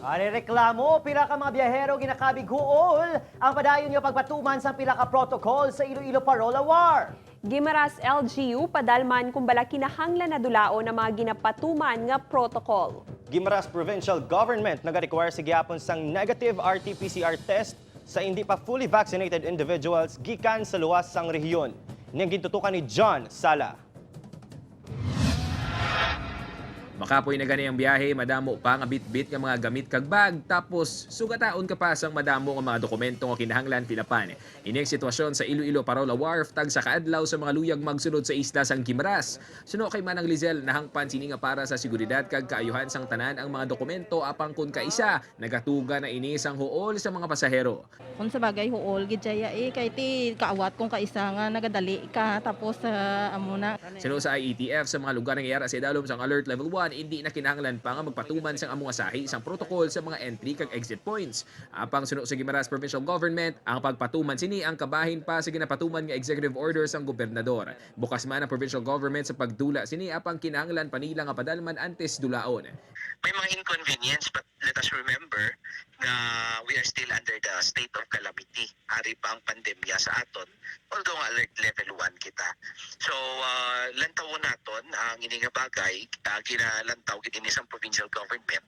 Arereklamo, pila ka mga biyahero ginakabig huol ang padayon nga pagpatuman sa pila ka protocol sa Iloilo Parola Wharf. Guimaras LGU padalman kung bala kinahanglan na dulaon ang mga ginapatuman nga protocol. Guimaras Provincial Government naga-require sa gihapon sang negative RT-PCR test sa hindi pa fully vaccinated individuals gikan sa luwas sang rehiyon. Niyang gintutukan ni John Sala. Makapoy na gani ang biyahe, madamo pa nga bitbit nga mga gamit kag bag, tapos sugataon ka pa sang madamo nga mga dokumento nga kinahanglan pilapan. Ini ang sitwasyon sa Iloilo Parola Wharf tag sa kaadlaw sa mga luyag magsulod sa isla sang Guimaras. Suno kay Manang Lizel, nahangpan sini nga para sa seguridad kag kaayuhan sang tanan ang mga dokumento apang kun kaisa nagatuga na ini sang huol sa mga pasahero. Kung sa bagay huol gid siya eh kay ti kaawat kung kaisa nga nagadali ka tapos sa amo na. Suno sa IETF, sa mga lugar nga yara sa idalom sang Alert Level 1, hindi na kinahanglan pa nga magpatuman sang among asahi sang protocol sa mga entry kag exit points. Apang suno sa Guimaras Provincial Government, ang pagpatuman sini ang kabahin pa sa ginapatuman nga executive order sang gobernador. Bukas man ang provincial government sa pagdula sini, apang kinahanglan pa nila nga padalman antes dulaon. May mga inconvenience, but let us remember na we are still under the state of calamity. Ari pa ang pandemya sa aton, although nga alert level 1 kita. So, lantawon naton ang ini nga bagay, ginalantaw gid ini sa provincial government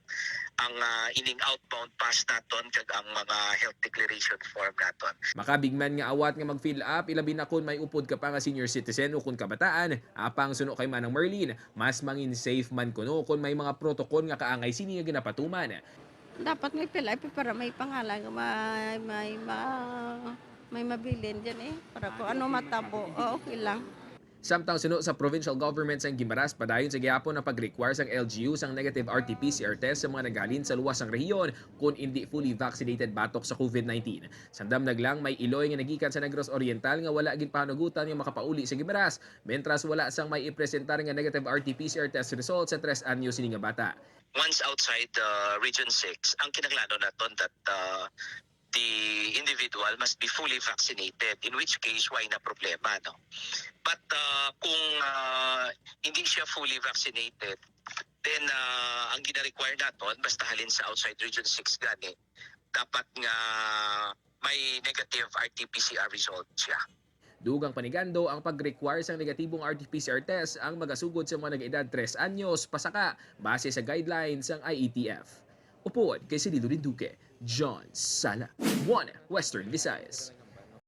ang ining outbound pass naton kag ang mga health declaration form naton. Makabigman nga awat nga mag-fill up, ilabi na kun may upod ka pa nga senior citizen o kun kabataan, apang suno kay Manang Merlin, mas mangin safe man kuno kun may mga protocol nga kaangay sini nga ginapatuman. Dapat may fill up para may pangalan, may mabilin dyan eh. Para kung ano matabo, oh, okay lang. Samtang suno sa provincial government sang Guimaras, padayon sa gihapon ang pag-require sang LGU sang negative RT-PCR test sa mga naghalin sa luwas sang rehiyon kung hindi fully vaccinated batok sa COVID-19. Sandam naglang may iloy nga nagikan sa Negros Oriental nga wala ginpahanugutan nga makapauli sa Guimaras, mentras wala sang may ipresentar nga negative RT-PCR test result sa 3 anyo sini nga bata. Once outside the Region 6, ang kinahanglanon naton that the individual must be fully vaccinated, in which case wala na problema, no? But kung hindi siya fully vaccinated, then ang gina-require naton, basta halin sa outside Region 6 gani, dapat nga may negative RT-PCR result siya. Dugang panigando, ang pag-require sang negatibong RT-PCR test ang magasugod sa mga nag-edad 3 anyos pasaka base sa guidelines sang IETF. Upod kay Sililo Duque, John Sala, 1 Western Visayas.